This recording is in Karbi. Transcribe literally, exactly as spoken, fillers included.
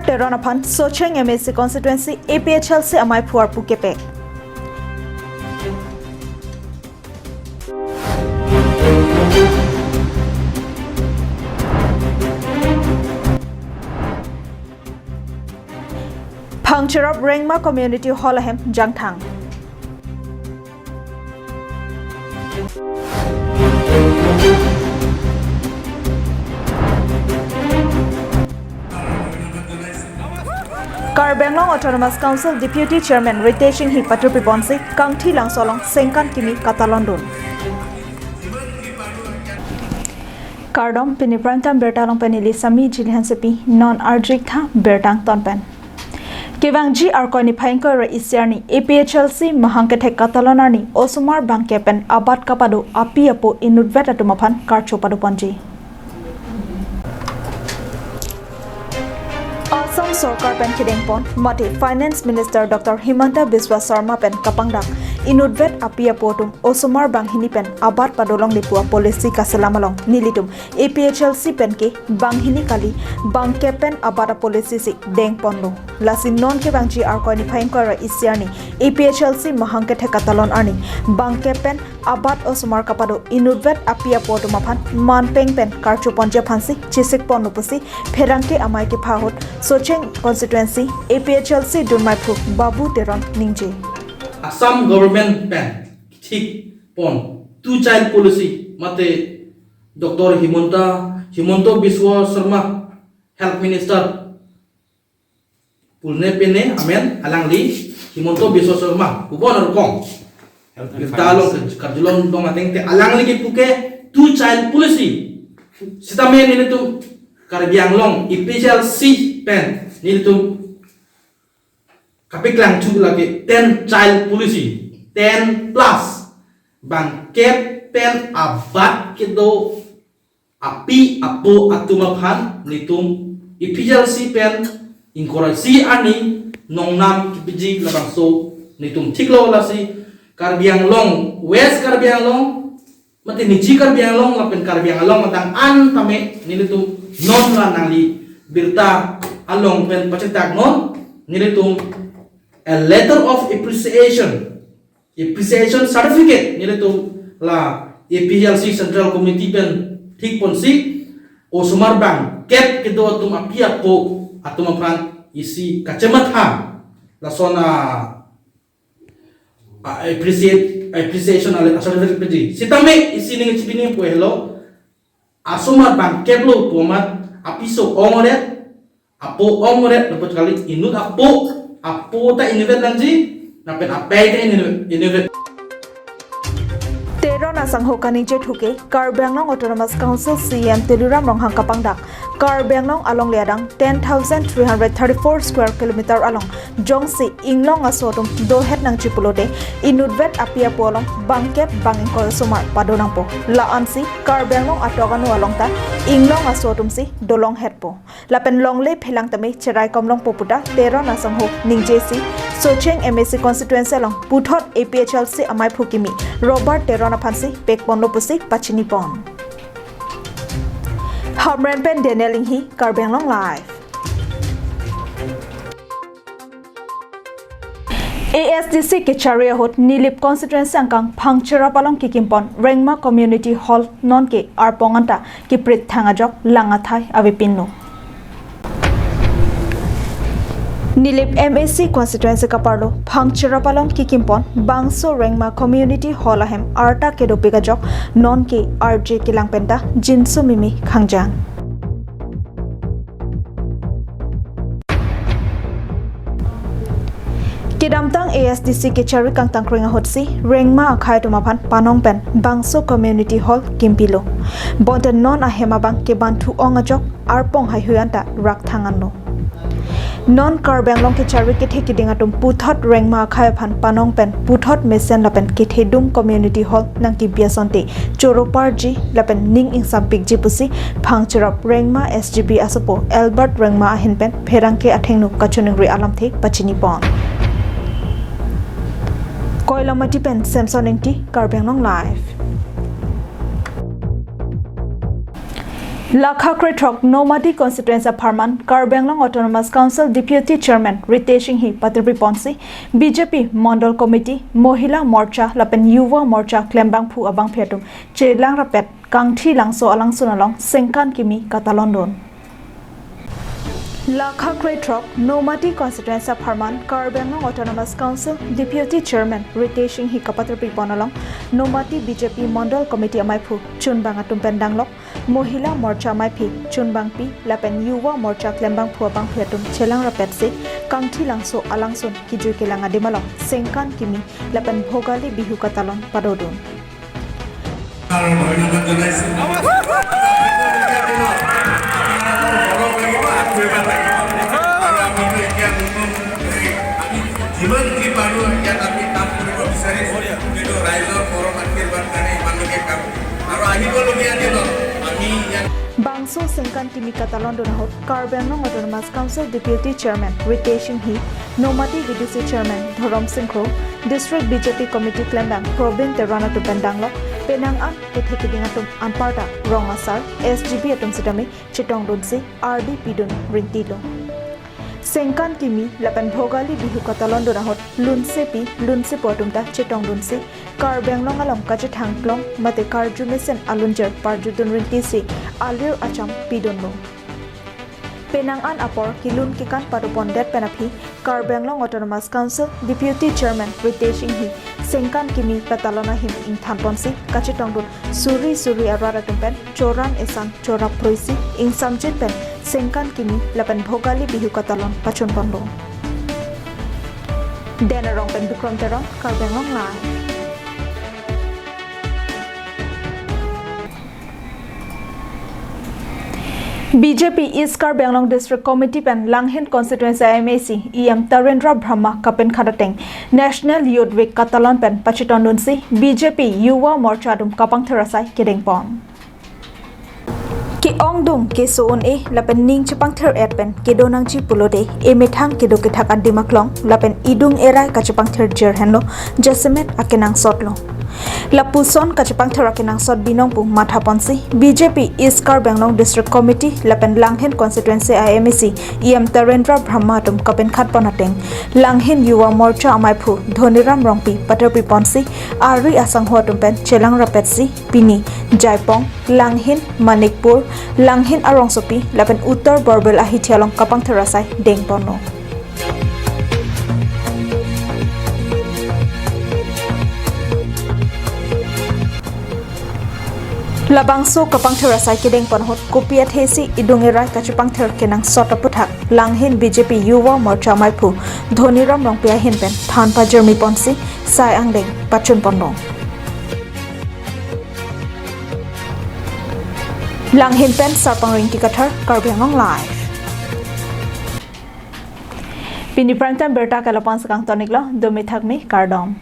Teron aphan Socheng M A C constituency A P H L C amei phuar pu kepek. Phangcherop Rengma Community Hall ahem jangthang. Karbi Anglong Autonomous Council Deputy Chairman Ritesh Enghi paturpi ponsi Kangthilangso along sengkan kimi katalon dun. Kardom, pini Prime Time birta along pen neli Sami Jili Hansepi, non arjik tha birta angton pen. Kevangji Arkoi niphai ingkoi ra isi arni A P H L C mahang kethek katalon arni osomar bangkep pen abat kapado api apo inutvet atum aphan karcho pado ponji. Assam Sorkar pen kedeng pon mate Finance Minister Doctor Himanta Biswa Sarma pen kapangdak inutvet api apo atum osomar banghini pen abat padolongle pu a policy kaselam along nelitum A P H L C pen ke banghini kali bangkep pen abat a policy si deng ponlo. Lasi non kevangji Arkoi niphai ingkoi ra isi arni A P H L C mahang kethek katalon arni bangkep pen abat osomar kapado inutvet api apo atum aphan manpeng pen karcho ponji aphansi chesik ponlo pusi pherangke amei kepha ahut Socheng constituency A P H L C dunmei phu Babu Teron ningje. Assam government pen thik pon two child policy mate Doctor Himanta, Himanta Biswa Sarma, Health Minister, pulne pene amen alangli Himanta Biswa Sarma, kubon arkom. Health and birta along finance. Karjulong dong ateng te alangli kepu ke two child policy. Sitame nelitum Karbi Anglong A P H L C pen nelitum kapeklang chu lake ten child policy, ten plus. Bangkep pen abat kedo api apo atum aphan nelitum A P H L C pen ingkoi ra isi arni nongnam kepiji labangso nelitum thiklo. Lasi Karbi Anglong, West Karbi Anglong, mate niji Karbi Anglong lapen Karbi Anglong adang an tame nelitum non ra nangli birta along pen pachetak non, nelitum a letter of appreciation, appreciation certificate nelitum la A P H L C Central Committee pen thik ponsi osomar bangkep kedo atum api apo atum aphan isi kachematha lason a a appreciate, appreciation ale asal dari pedi. Sitame isi ning chibini pu helo. Asomar bangkep lo pu amat apiso ongret, apo ongret, lapu kali inut apo, apo ta inutvet nangji, lapen apei ta inutvet, inutvet. Teron asangho kaningje thuke, Karbi Anglong Autonomous Council C E M Tuliram Ronghang kapangdak Karbi Anglong alongle adang ten thousand three hundred thirty-four square kilometer along jongsi inglong aso atum dohet nangji pulote inutvet api apo along bangkep bang ingkoi osomar pado nangpo. La-ansi Karbi Anglong atok anu along ta inglong aso atumsi dolong hetpo. Lapen longle phelang tame cherai komlongpo puta Teron asangho ningjesi Socheng M A C constituency along puthot A P H L C amei phu kimi Robert Teron aphansi pekponlo pusi pachini pon. Hamren pen Daniel Enghi, Karbi Anglong Live. A S D C kechari ahut Nilip constituency angkang Phangcherap along kikimpon Rengma Community Hall nonke arpong anta kiprit thang ajok lang athai avepinlo. Nilip M A C constituency kaparlo Phangcherap along kikimpon bangso Rengma Community Hall ahem arta kedopik ajok nonke arje kelang penta jinso mimi khangjang. Kedamtang A S D C kechari kangtangkreng ahutsi Rengma akhei atum aphan panong pen bangso community hall kimpilo. Bonta non ahem abang kebanthu ong ajok arpong haihui anta rak thang anlo. Non Karbi Anglong kechari kethe kiding atum puthot Rengma akhei aphan panong pen puthot mesen lapen kethedung community hall nangkibi asonte choro parji lapen ning ingsampikji pusi Phangcherap Rengma S G B asopo Albert Rengma ahin pen pherangke athengno kachiningri alamthe pachini pon. Koilamati pen Samson Ingti, Karbi Anglong Live. Lakha krethrok Nomati constituency apharman Karbi Anglong Autonomous Council Deputy Chairman Ritesh Enghi patirpi ponsi B J P Mondol Committee, Mohila Morcha lapen Yuva Morcha klembangphu abangphi atum chelang rapet Kangthi Langso alangsun along sengkan kimi katalon dun. Lakha krethrok Nomati constituency apharman Karbi Anglong Autonomous Council Deputy Chairman Ritesh Enghi kapatirpi pon along Nomati B J P Mondol Committee amaiphu chunbang atum pen danglok Mohila Morcha amaiphi chunbangpi lapen Yuva Morcha klembangphu abangphi atum chelang rapetsi Kangthi Langso alangsun kijui kelang adim along sengkan kimi lapen Bhogali Bihu katalon padodun. আৰু ধন্যবাদ জনাইছো। আপোনালোকৰ মৰম লাগিব, আশীৰ্বাদ লাগিব। আৰু আমিতো এতিয়া নতুন, আমি যিমান যি পাৰো ইয়াত আমি কাম কৰিব বিচাৰিছো, কিন্তু ৰাইজৰ মৰম আশীৰ্বাদ কাৰণে ইমানলৈকে কাম। আৰু আহিবলগীয়া দিনত আমি ইয়াত Bangso sengkan kimi katalon dun ahut Karbi Anglong Autonomous Council Deputy Chairman Ritesh Enghi, Nomati V D C Chairman Dhorom Sing Kro, District B J P Committee klembang Probin Teron atum pen danglok penang an kethe keding atum anparta rong asar, S G B atum sitame chetong dunsi ardi pidun rintilo. Sengkan kimi lapen Bhogali Bihu katalon dun ahut lunsepi lunsepo atum ta chetong dunsi Karbi Anglong along kachethang klong mate karju mesen alunjer parjudun rintisi alir acham pidunlo. Penang an apor kelun kekan padopon det pen aphi Karbi Anglong Autonomous Council Deputy Chairman Ritesh Enghi sengkan kimi katalon ahim ingthan ponsi kachetong dun suri suri arat atum pen choran esan chorap proisi ingsamjin pen sengkan kimi lapen Bhogali Bihu katalon pachun ponlo. Den Arong pen Bikram Teron, Karbi Anglong Live. B J P East Karbi Anglong District Committee pen Langhin Constituency I M A C E M Tarendra Brahma kapenkhat ateng National Youth Week katalon pen pachetong dunsi B J P Yuva Morcha atum kapangthir asai kedeng pon. Ke-ongdung keso un-e lapen ning chepangthir et pen kedo nangji pulote emethang kedo kethak adim aklong lapen idung erai kachepangthir jer henlo jasemet akenangsot lo. Lapuson kachepangthir akenangsot binong pu matha ponsi B J P East Karbi Anglong District Committee lapen Langhin Constituency I M A C E M Tarendra Brahma atum kapenkhat pon ateng Langhin Yuva Morcha amaiphu Dhoniram Rongpi patirpi ponsi ari asangho atum pen chelang rapetsi pini Jaipong, Langhin, Manikpur, Langhin arongsopi lapen Uttar Borbil ahithi along kapangthir asai deng ponlo. Labangso kapangthir asai kedeng pon ahut kopi athesi idung erai kachepangthir kenangsot aputhak Langhin B J P Yuva Morcha amaiphu Dhoniram Rongpi ahin pen than pajirmi ponsi sai angdeng pachun ponlo. Langhin pen Sarpang Ringti Kathar, Karbi Anglong Live. Pini prime time birta ke lapu-an si kangton-iklo, dome thakme, kardom.